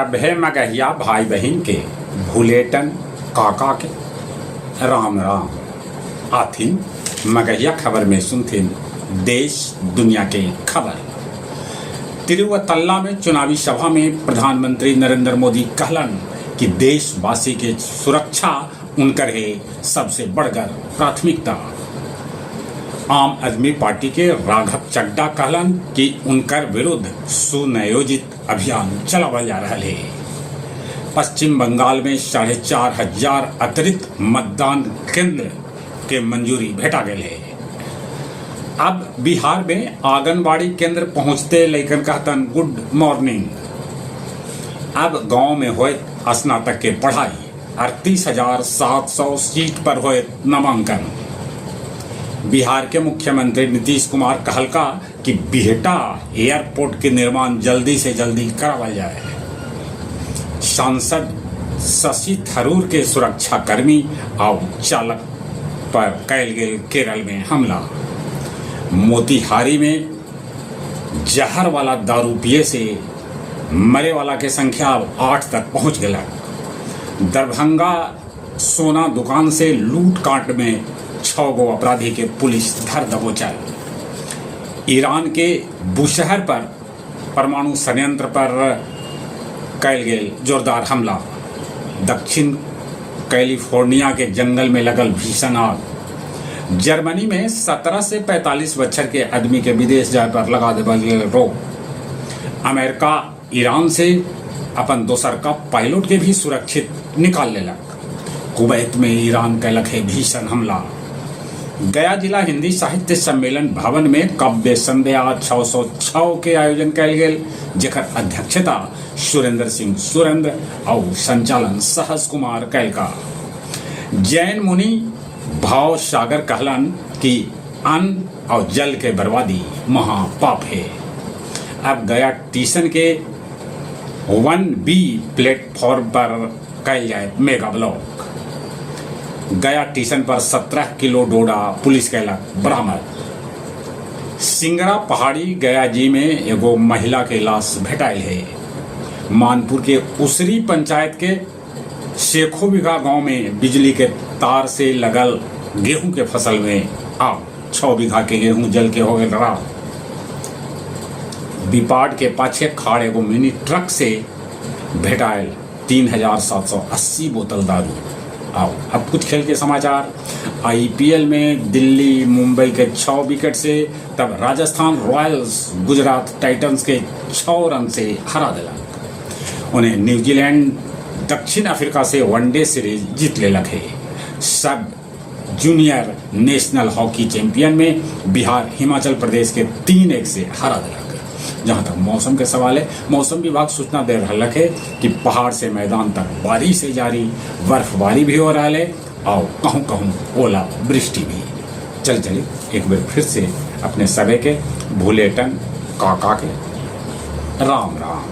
सभे मगहिया भाई बहिन के भुलेटन काका के राम राम। आथिन मगहिया खबर में सुनथिन देश दुनिया के खबर। तिरुवतल्ला में चुनावी सभा में प्रधानमंत्री नरेंद्र मोदी कहलन कि देशवासी के सुरक्षा उनकर है सबसे बड़गर प्राथमिकता। आम आदमी पार्टी के राघव चड्डा कहलन कि उनकर विरुद्ध सुनियोजित अभियान चलावल जा रहा है। पश्चिम बंगाल में 4,500 अतिरिक्त मतदान केंद्र के मंजूरी भेटा गई है। अब बिहार में आंगनबाड़ी केंद्र पहुंचते लइकन कहतन गुड मॉर्निंग। अब गांव में होए स्नातक के पढ़ाई, 38,700 सीट पर होए नामांकन। बिहार के मुख्यमंत्री नीतीश कुमार कहलका कि बिहटा एयरपोर्ट के निर्माण जल्दी से जल्दी करावल जाए। सांसद शशि थरूर के सुरक्षाकर्मी और चालक पर कैल गेल केरल में हमला। मोतिहारी में जहर वाला दारू पिए से मरे वाला के संख्या अब 8 तक पहुंच गया। दरभंगा सोना दुकान से लूट काट में 6 गो अपराधी के पुलिस धर दबोचल। ईरान के बुशहर पर परमाणु संयंत्र पर कैल गेल जोरदार हमला। दक्षिण कैलिफोर्निया के जंगल में लगल भीषण आग। जर्मनी में 17 से 45 बच्छर के आदमी के विदेश जाए पर लगा देवल गेल रोक। अमेरिका ईरान से अपन दोसर का पायलट के भी सुरक्षित निकाल लेलक। कुवैत में ईरान कैलक है भीषण हमला। गया जिला हिंदी साहित्य सम्मेलन भवन में काव्य संध्या 606 के आयोजन कैल गेल, जेकर अध्यक्षता सुरेंद्र सिंह सुरेंद्र और संचालन सहज कुमार कैलका। जैन मुनि भाव सागर कहलन कि अन्न और जल के बर्बादी महापाप है। अब गया टीसन के 1B platform पर कैल जाए मेगा ब्लॉक। गया टीसन पर 17 किलो डोडा पुलिस कैलक बरामद। सिंगरा पहाड़ी गया जी में एगो महिला के लाश भेटाइल है। मानपुर के उसरी पंचायत के शेखो बीघा गांव में बिजली के तार से लगल गेहूं के फसल में आग, 6 बीघा के गेहूं जल के हो गए राख। बिपाट के पाछे खाड़ एगो मिनी ट्रक से भेटायल 3,780 बोतल दारू। आओ अब कुछ खेल के समाचार। आईपीएल में दिल्ली मुंबई के 6 विकेट से, तब राजस्थान रॉयल्स गुजरात टाइटंस के 6 रन से हरा दिलक। उन्हें न्यूजीलैंड दक्षिण अफ्रीका से वनडे सीरीज जीत लेलक है। सब जूनियर नेशनल हॉकी चैंपियन में बिहार हिमाचल प्रदेश के 3-1 से हरा दिलक। जहां तक मौसम के सवाल है, मौसम विभाग सूचना दे रहा है कि पहाड़ से मैदान तक बारिश से जारी, बर्फबारी भी हो रहा है और कहूँ कहूँ ओला वृष्टि भी। चल चली एक बार फिर से अपने सभे के भूलेटन काका के राम राम।